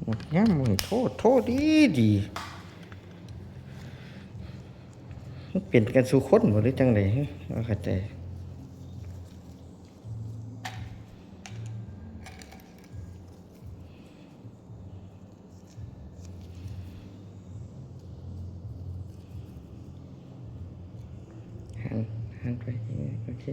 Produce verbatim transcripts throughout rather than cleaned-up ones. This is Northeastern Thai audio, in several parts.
หมดยามมื้อโทร โทรดีดี มันเป็นกันสู่คนบ่หรือจั่งใด๋ บ่เข้าใจ หัน หันไป โอเค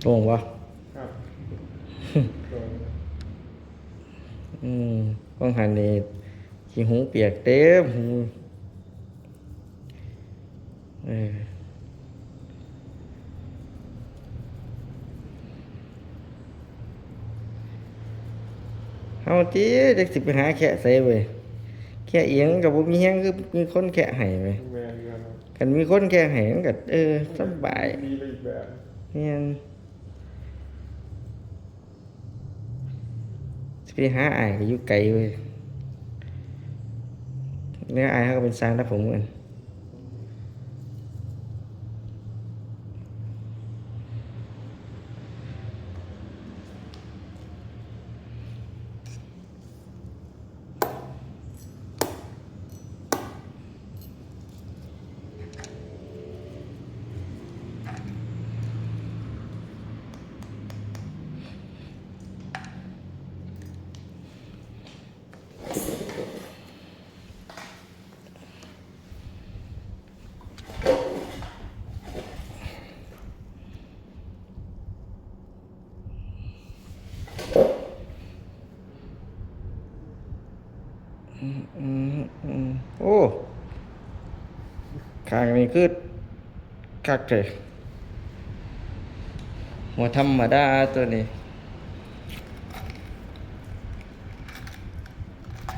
โล่งวะ ครับ โล่ง อืม ต้องหันนี่ ขี้หูเปียกเต็มหู เออ เฮาติ จักสิไปหาแคะไสเว้ย แคะเองก็บ่มีแฮง คือมีคนแคะให้เว้ย แม่นอยู่ครับ คันมีคนแคะให้มันก็ เออ สำบาย ดีไปอีกแบบ แม่น สิไปหาอ้ายก็อยู่ไกลเว้ย แล้วอ้ายเขาก็เป็นช่างตัดผมเหมือนกัน อืม อืม อืม โอ้ ข้างนี้คือ คักแท้ บ่ธรรมดาตัวนี้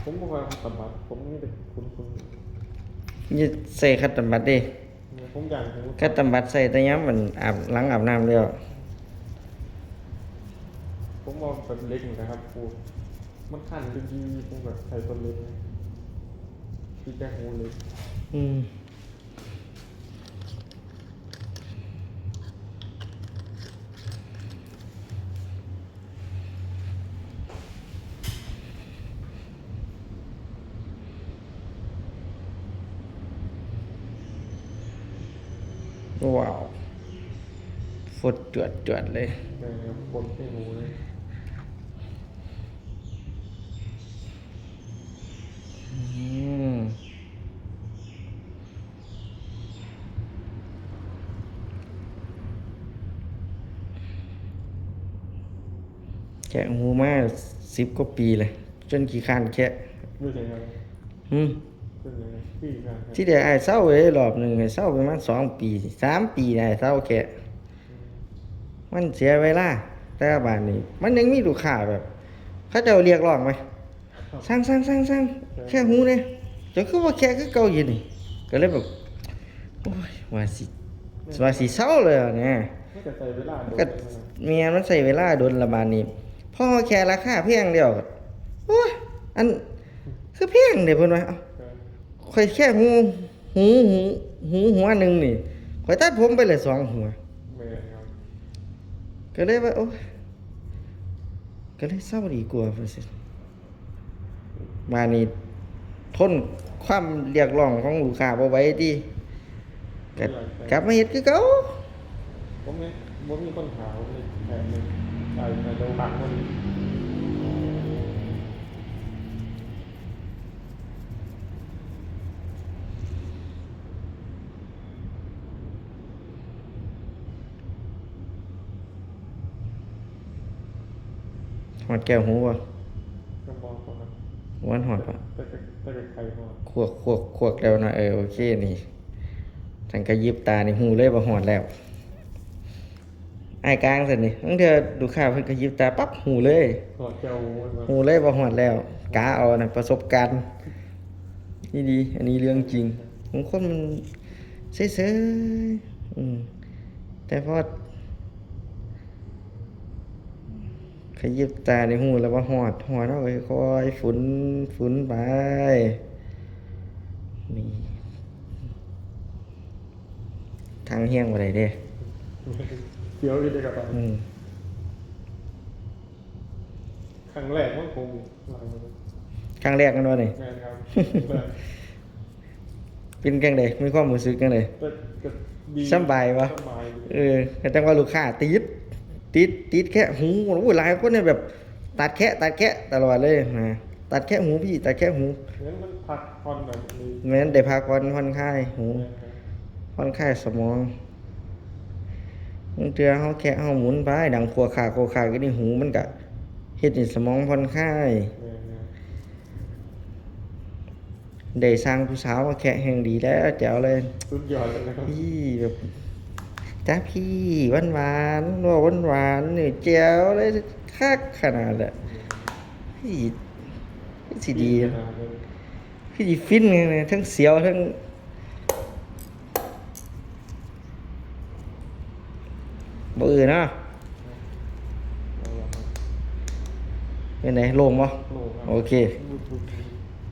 ผมบ่ค่อยคัดตบัด ผมมีแต่คุณคุณ นี่ใส่คัดตบัดเด้ ผมอยากรู้ คัดตบัดใส่แต่ยามมันอาบ หลังอาบน้ำแล้ว ผมเอาแบบเหล็กนี่นะครับครู มันคันจริงๆ ผมแบบใส่ต้นเหล็กนะ ที่แก้หูเหล็ก อืม ว้าว ฟดจวดๆ เลย เออ คนไม่รู้เลย อืม แคะหูมาสิบกว่าปีเลย จนขี้คร้านแคะ อยู่ไสครับ หืม เป็นไง ขี้คร้านแคะ ที่แรกอ้ายเซาเลยรอบหนึ่ง ให้เซาประมาณสองปี สามปี อ้ายเซาแคะ มันเสียเวลา แต่ว่าบาดนี้ มันยังมีลูกค้าแบบ เขาเจ้าเรียกร้องไหม สั่ง สั่ง สั่ง สั่ง แคะหูแหน่ เจ้าคือบ่แคะคือเก่าอยู่นี่ ก็เลยแบบ โอ้ย ว่าสิ ว่าสิเซาเลยอะนะ มันก็ใช้เวลาโดน ก็ แม่น มันใช้เวลาโดนละบาดนี้ พอแคะราคาแพงแล้ว โอ้ย อัน คือแพงเด้ เพิ่นว่า เอ้า เออ ข้อยแคะหู หู หู หูหัวหนึ่งนี่ ข้อยตัดผมไปเลยสองหัว แม่นครับ ก็เลยว่า โอ้ย ก็เลยเซาดีกว่า ว่าซั่น บาดนี้ทนความเรียกร้องของลูกค้าบ่ไหวติ ก็กลับมาเฮ็ดคือเก่า ผมเนี่ย บ่มีคนหา ผมเลยแทนเลย ไอ้ ไอ้โลหะมัน ฮอดแก้วหูบ่ ก็บ่ บ่ครับ บ่ฮอดบ่ แต่ก็ แต่ก็ไข่ฮอด ขวก ขวก ขวกแล้วนะ เออ โอเค นี่ ฉันก็ยิบตานี่ฮู้เลยว่าฮอดแล้ว อ้ายกลางซั่นนี่ บางเทื่อลูกค้าเพิ่นก็ยิบตาปั๊บฮู้เลย ถอดแก้วหูมันมา ฮู้เลยว่าฮอดแล้ว กะเอานะ ประสบการณ์ นี่ดี อันนี้เรื่องจริง บางคนมันเฉยๆ อืม แต่พอ ขยิบตาได้ฮู้แล้วว่าฮอด ฮอด เฮาก็ค่อยๆ ฝน ฝนไป นี่ ทางเฮี้ยงบ่ได้เด้ เดี๋ยวอีกเลยครับ อืม ครั้งแรกมันคง ครั้งแรกกันวะนี่ แม่นครับ เป็นจั่งใด มีความรู้สึกจั่งใด ก็ก็ดี สำบายวะ สบายดี เออ ก็จั่งว่าลูกค้าติด ติด ติดแคะหู โอ้ย หลายคนเนี่ยแบบ ตัดแคะ ตัดแคะตลอดเลยนะ ตัดแคะหูพี่ ตัดแคะหู เหมือนมันพักผ่อนแบบนี้ แม่นได้พักผ่อนผ่อนคลายหู แม่นครับ ผ่อนคลายสมอง บางเทื่อเฮาแคะเฮาหมุนไป ดังครัวคากครัวคากอยู่ในหู มันก็เฮ็ดให้สมองผ่อนคลาย แม่นครับ ได้สร้างผู้สาวมาแคะแฮงดีแล้ว แจ๋วเลย สุดยอดเลยนะครับ พี่แบบ จ้าพี่ หวานหวานๆ เว้าหวานหวานๆ นี่แจ๋วเลย คักขนาดแหละ พี่ พี่สิดี ขนาดนั้น พี่สิฟินเลย ทั้งเสียวทั้ง บ่อื่นเนาะ เป็นไง โล่งบ่ โล่งครับ โอเค บุบบุบ